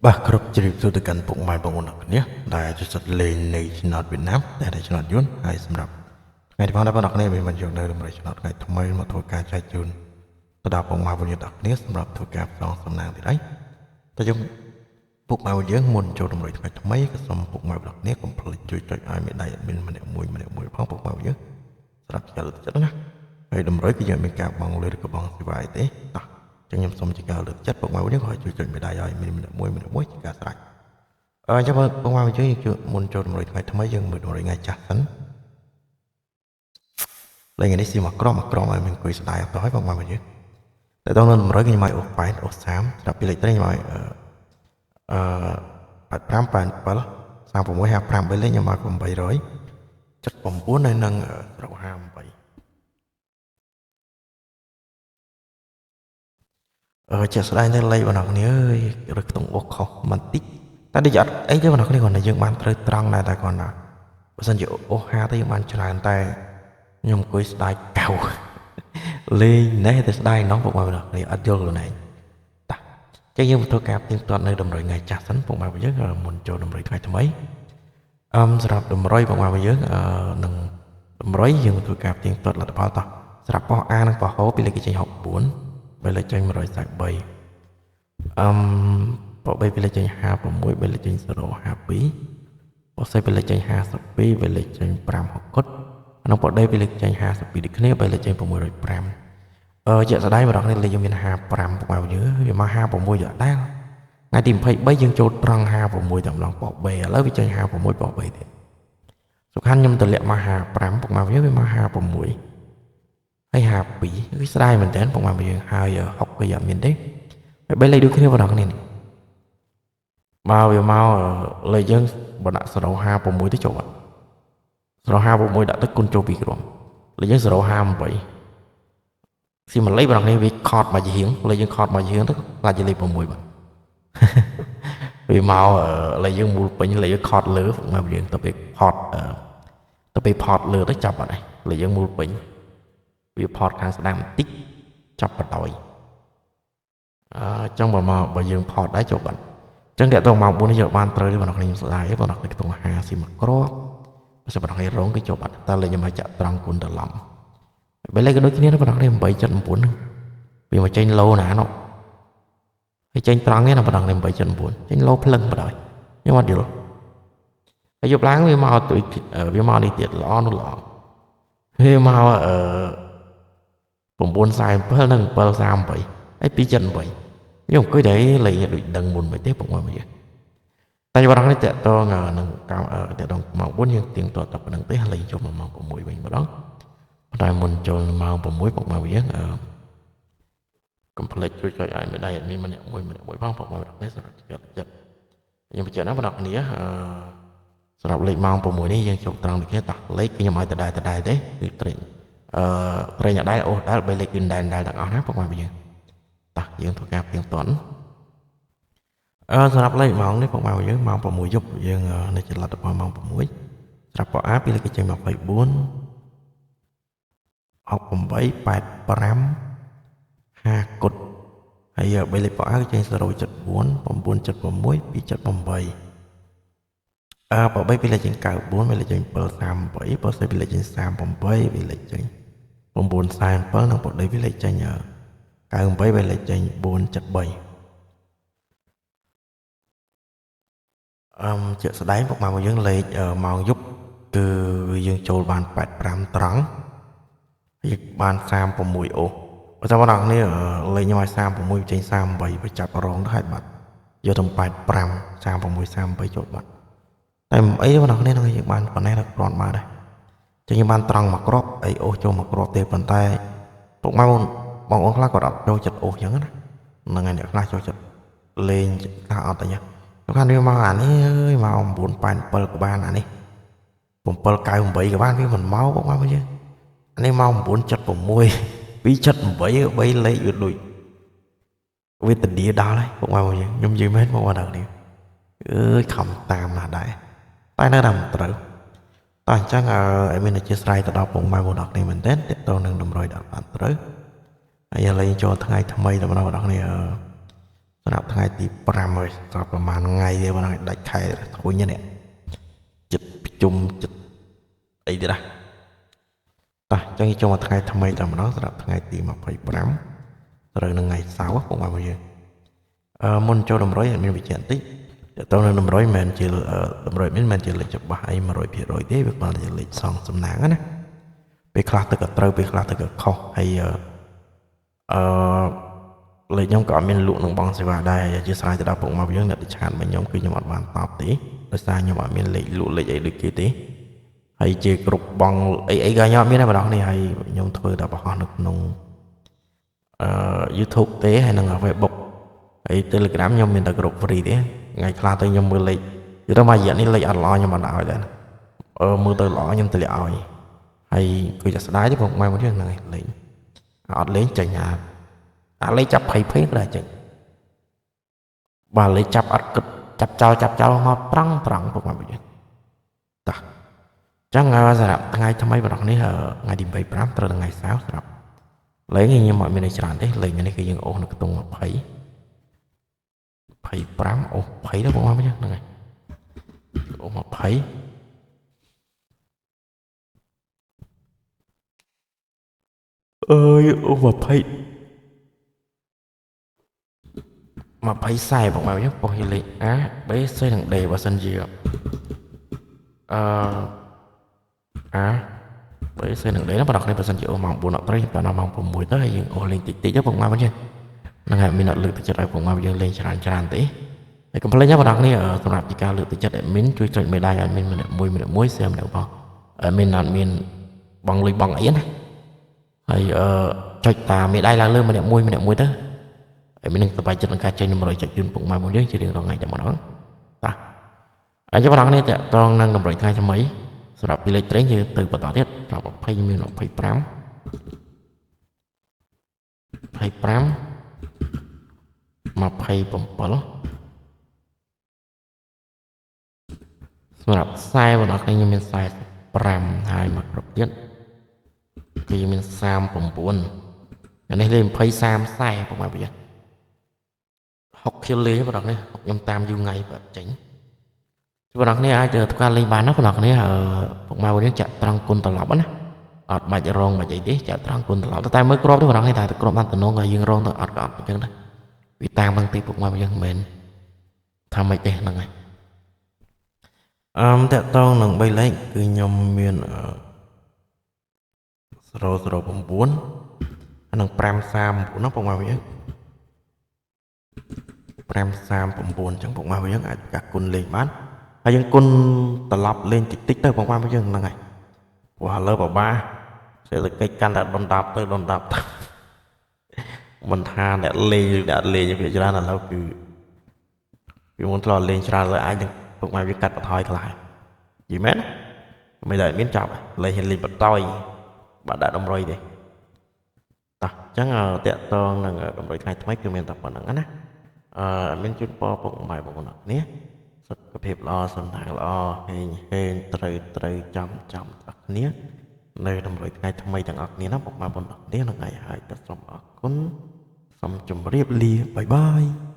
បាទគ្រប់ជ្រាបសួរទៅកាន់ពុកម៉ែបងប្អូនអរគ្នាដែលចូលចិត្តលេងនៅឆ្នោតវៀតណាមតែនៅឆ្នោតយួនហើយសម្រាប់ថ្ងៃនេះផងដែរបងប្អូនអរគ្នាមានមកយកនៅតម្រុយឆ្នោតថ្ងៃថ្មីមកធ្វើការចែកជូនទៅដល់ពុកម៉ែបងប្អូនអរគ្នាសម្រាប់ធ្វើការផ្សងសំណាងទៀតហើយតែយើងពុកម៉ែបងយើងមុនចូលតម្រុយថ្ងៃថ្មីក៏សូមពុកម៉ែបងប្អូនគ្នាកុំភ្លេចជួយចុចឲ្យមេដៃ admin ម្នាក់មួយម្នាក់មួយផងពុកម៉ែបងយើងសម្រាប់ជាលើកទឹកចិត្តណាហើយតម្រុយគឺយើងមានការបង់លុយឬក៏បង់សេវាអីទេតោះចឹងខ្ញុំសូមជាការលើកចិត្តពុកម៉ែបងយើងក៏ឲ្យជួយចុចមេដៃឲ្យមានម្នាក់មួយម្នាក់មួយជាការស្រេចអញ្ចឹងពុកម៉ែបងយើងមុនចូលតម្រុយថ្ងៃថ្មីយើងមើលតម្រុយថ្ងៃចាស់សិនលេងនេះស៊ីមកក្រមមកក្រមឲ្យមានអង្គុយស្ដាយអត់ទៅហើយពុកម៉ែបងយើងតែដល់នៅតម្រុយខ្ញុំឲ្យអូស8អូស30ស្រាប់ពីលេខត្រីខ្ញុំឲ្យអឺ85 87 36 55 3លេខខ្ញុំឲ្យ879នៅនឹង058ជាក់ស្ដែងទៅលេខបងប្អូនគ្នាអើយឬខ្ទង់អូខុសបន្តិចតែដូចអត់អីទេបងប្អូនគ្នាគ្រាន់តែយើងបានត្រូវត្រង់ដែរតែគ្រាន់តែបើសិនជាអូស50ទៅយើងបានច្រើនតែខ្ញុំអង្គុយស្ដាយកៅលេងណេះតែស្ដាយណោះពុកម៉ែបងប្អូនគ្នាអត់យល់ខ្លួនឯងតាចឹងយើងមកធ្វើការទៀងទាត់នៅតម្រុយថ្ងៃចាស់សិនពុកម៉ែបងយើងមុនចូលតម្រុយថ្ងៃថ្មីសម្រាប់តម្រុយពុកម៉ែបងយើងនឹងតម្រុយយើងមកធ្វើការទៀងទាត់លទ្ធផលតោះសម្រាប់ប៉ុស្ A និងប៉ុស្ ហពីលេខគេចេញ64បីលេខចេញ143ប៉ុស្ B ពីលេខចេញ56បីលេខចេញ052ប៉ុស្ C ពីលេខចេញ52បីលេខចេញ5 6គុតក្នុងប៉ុស្ D ពីលេខចេញ52ដូចគ្នាបីលេខចេញ605ជាក់ស្ដែងម្ដងនេះលេខយើងមាន55ពុកម៉ែយើងវាមក56យកដែរថ្ងៃទី23យើងចូលត្រង់56តែម្ដងប៉ុស្ B ឥឡូវវាចេញ56ប៉ុស្ B ទៀតសំខាន់ខ្ញុំតម្លាក់មក55ពុកម៉ែយើងវាមក56ហើយ52គឺស្ដាយមែនតើពុកម៉ែយើងហើយ6គឺអត់មានទេហើយ3លេខដូចគ្នាបងប្អូនគ្នានេះបើវាមកលេខយើងបើដាក់056ទៅចូលបាត់056ដាក់ទៅគុណចូល2គ្រាប់លេខយើង058ស៊ីមួយលេខបងប្អូនគ្នាវាខតមកជាហៀងលេខយើងខតមកជាហៀងទៅខ្លាចជាលេខ6បាទវាមកលេខយើងមូលពេញលេខយើងខតលើពុកម៉ែយើងទៅពេលផតទៅពេលផតលើទៅចាប់បាត់ហើយលេខយើងមូលពេញវាផតខាងស្ដាំបន្តិចចាប់បដ ாய் ចឹងបើមកបើយើងផតដែរចូលបាត់ចឹងតើតោះម៉ោង4នេះយកបានត្រូវទេបងប្អូនខ្ញុំស្ដាយបងប្អូនខ្ទង់50ស៊ីមកគ្រាប់បើសិនបងប្អូនរងគឺចូលបាត់តែលេខខ្ញុំឲ្យចាក់ត្រង់គុណត្រឡំបើលេខក៏ដូចគ្នាបងប្អូន879ហ្នឹងវាមកចេញឡូណានោះហើយចេញត្រង់ទេណាបងប្អូន879ចេញឡូភ្លឹងបដ ாய் ខ្ញុំអត់យល់ហើយយប់ឡើងវាមកវាមកនេះទៀតល្អនោះល្អវាមក947និង738ហើយ278ខ្ញុំអង្គុយតែលេខដូចដឹងមុនមិនទេពុកម៉ែយើងតែបងនេះតាក់តងនឹងតាក់តងម៉ោង4យើងទៀងទាត់តែប៉ុណ្្នឹងទេលេខចូលមកម៉ោង6វិញម្ដងតែមុនចូលម៉ោង6ពុកម៉ែយើងកុំភ្លេចជួយចុចឲ្យមេដៃអត់មានម្នាក់មួយម្នាក់មួយផងពុកម៉ែបងនេះសម្រាប់ចិត្តខ្ញុំបញ្ជាក់ណាបងប្អូនគ្នាសម្រាប់លេខម៉ោង6នេះយើងជោគត្រង់ដូចគ្នាតោះលេខខ្ញុំឲ្យដដែលដដែលទេគឺត្រេងប្រេងអដែរអូសដែរបីលេខគឺដែនដែរទាំងអស់ណាពុកម៉ែបងយើងតោះយើងធ្វើការទៀងទាត់សម្រាប់លេខម៉ោងនេះពុកម៉ែបងយើងម៉ោង6យប់យើងនៅចល័តរបស់ម៉ោង6សម្រាប់ប៉ុ A ពីលេខគេចេញ24 68 85 5គុតហើយបីលេខប៉ុ A គេចេញ074 976 278ប៉ុ B ពីលេខចេញ94ពីលេខចេញ738ប៉ុ C ពីលេខចេញ38ពីលេខចេញ947និងប៉ុ D ពីលេខចេញ98ពីលេខចេញ473ជាក់ស្ដែងពុកម៉ែបងយើងលេខម៉ោងយប់គឺយើងចូលបាន85ត្រង់យើងបាន36អូបើតាមបងប្អូនគ្នាលេខខ្ញុំឲ្យ36ចេញ38បើចាប់រងទៅឲ្យបាត់យកទៅ85 36 38ចូលបាត់តែមិនអីទេបងប្អូនគ្នានឹងយើងបានប៉ុណ្ណេះដល់គ្រាន់បានដែរចឹងយើងបានត្រង់មកគ្រាប់អីអូសចូលមកគ្រាប់ទេប៉ុន្តែពុកម៉ែបងប្អូនខ្លះគាត់អត់ចូលចិត្តអូសចឹងណាហ្នឹងហើយអ្នកខ្លះចូលចិត្តលេងខ្លះអត់ទេសំខាន់វាមកអានេះអើយមក987ក៏បានអានេះ798ក៏បានវាមិនមកពុកម៉ែបងយើងអានេះមក976 278 3លេខវាដូចវេទនាដល់ហើយពុកម៉ែបងយើងខ្ញុំនិយាយមែនបងប្អូនទាំងនេះអើយខំតាមណាស់ដែរតែនៅតែមិនត្រូវតោះអញ្ចឹងឲ្យមានអធិស្ឋានទៅដល់ពុកម៉ែបងប្អូនគ្នាមែនទែនទាក់ទងនឹងតម្រុយដល់បានត្រូវហើយឥឡូវចូលថ្ងៃថ្មីដល់បងប្អូនគ្នា សម្រាប់ថ្ងៃទី5ហើយសល់ប្រហែលថ្ងៃទេបងដាច់ខែធុញនេះចិត្តប្រជុំចិត្តអីទៀតណាតោះចឹងចូលមកថ្ងៃថ្មីតែម្ដងសម្រាប់ថ្ងៃទី25ត្រូវនឹងថ្ងៃសៅរ៍ពុកម៉ែបងយើងមុនចូលតម្រុយមានវិជ្ជាបន្តិចតើនៅតម្រុយមិនមែនជាតម្រុយមិនមែនជាលេខច្បាស់អី100%ទេវាគ្រាន់តែជាលេខសងសំណាងណាពេលខ្លះទៅក៏ត្រូវពេលខ្លះទៅក៏ខុសហើយអឺលេខខ្ញុំក៏អត់មានលក់នឹងបងសេវាដែរអធិស្ឋានទៅដល់ពុកម៉ែយើងអ្នកទៅឆាតមកខ្ញុំគឺខ្ញុំអត់បានតបទេដោយសារខ្ញុំអត់មានលេខលក់លេខអីដូចគេទេហើយជាគ្រប់បងអីអីក៏ខ្ញុំអត់មានដែរបងនេះហើយខ្ញុំធ្វើតែបង្ហោះនៅក្នុងYouTube ទេហើយនិង Facebook ហើយ Telegram ខ្ញុំមានតែគ្រប់ free ទេថ្ងៃខ្លះទៅខ្ញុំមើលលេខយល់ទៅមួយរយៈនេះលេខអត់ល្អខ្ញុំអត់ឲ្យដែរមើលទៅល្អខ្ញុំទម្លាក់ឲ្យហើយគឺតែស្ដាយទេពុកម៉ែមកហ្នឹងហើយលេងអត់លេងចេញអាលេខចាប់20 20ក៏ដែរចេញបាទលេខចាប់អត់គិតចាប់ចោលមកត្រង់ពុកម៉ែមកតោះចឹងសម្រាប់ថ្ងៃថ្មីបងនេះថ្ងៃទី25ត្រូវថ្ងៃសៅរ៍សម្រាប់លេងខ្ញុំអត់មានអីច្រើនទេលេងនេះគឺយើងអូសនៅខ្ទង់20 25អូស20ទៅបងប្អូនហ្នឹងហើយអូស20អើយអូស20 20 40បងប្អូនប៉ុស្តិ៍លេខ A B C និង D បើសិនជាអឺ A B C និង D ណាបងប្អូនបើសិនជាអូសម៉ោង4ដល់3ដល់ម៉ោង6ទៅហើយយើងអូសលេងតិចតិចទៅបងប្អូនហ្នឹងហើយមានអត់លើកទឹកចិត្តឲ្យបងប្អូនយើងលេងច្រើនច្រើនទេហើយកុំភ្លេចណាបងប្អូនសម្រាប់ជាការលើកទឹកចិត្ត admin ជួយចុចមេដៃ admin ម្នាក់មួយម្នាក់មួយសៀមម្នាក់បង admin អត់មានបងលុយបងអីណាហើយចុចតាមេដៃឡើងលើម្នាក់មួយម្នាក់មួយទៅហើយមាននឹងសប្បាយចិត្តនឹងការចេញតម្រុយចុចជូនពុកម៉ែបងយើងជារៀងរាល់ថ្ងៃតែម្ដងតាហើយបងប្អូនតាក់តងនឹងតម្រុយថ្ងៃថ្មីសម្រាប់ពីលេខត្រេងយើងទៅបន្តទៀតដល់20មាន25 25 27សម្រាប់ខ្សែបងប្អូនខ្ញុំមាន45ហើយមកគ្រប់ទៀតគឺមាន39អានេះលេខ20 30 40បងប្អូន6ខៀវលេងបងប្អូនខ្ញុំតាមយូរថ្ងៃបាទចេញបងប្អូនអាចទៅធ្វើការលេងបានណាបងប្អូនពុកម៉ែបងចាក់ត្រង់គុណត្រឡប់ណាអត់បាច់រងបាច់អីទេចាក់ត្រង់គុណត្រឡប់តែមើលគ្រាប់ទេបងប្អូនតែគ្រាប់បានតំណងក៏យើងរងទៅអត់ក៏អត់អញ្ចឹងដែរវាតាមហ្នឹងទេពុកម៉ែយើងមិនមែនថាម៉េចទេហ្នឹងហើយតាក់តងនឹង3លេខគឺខ្ញុំមាន009និង539ណាពុកម៉ែយើង539អញ្ចឹងពុកម៉ែយើងអាចកាគុណលេងបានហើយយើងគុណត្រឡប់លេងតិចតិចទៅពុកម៉ែយើងហ្នឹងហើយព្រោះឥឡូវបបាសេដ្ឋកិច្ចកាន់តែដុនដាបទៅដុនដាបទៅមិនថាអ្នកលេងឬអ្នកលេងវាច្រើនឥឡូវគឺពីមុនធ្លាប់លេងច្រើនលើអាចនឹងពុកម៉ែវាកាត់បន្ថយខ្លះយីមែនមិនដែលមានចាប់លេងលេងបន្ថយបាទដាក់តម្រុយទេតោះអញ្ចឹងតាក់តងនឹងតម្រុយថ្ងៃថ្មីគឺមានតែប៉ុណ្្នឹងណាមានជូនពរពុកម៉ែបងប្អូនគ្នាសុខភាពល្អសំណាងល្អហេងហេងត្រូវត្រូវចំចំទាំងគ្នានៅតម្រុយថ្ងៃថ្មីទាំងអស់គ្នាណាពុកម៉ែបងប្អូនគ្នាហ្នឹងហើយហើយក៏សូមអរគុណសូមជម្រាបលាបាយបាយ។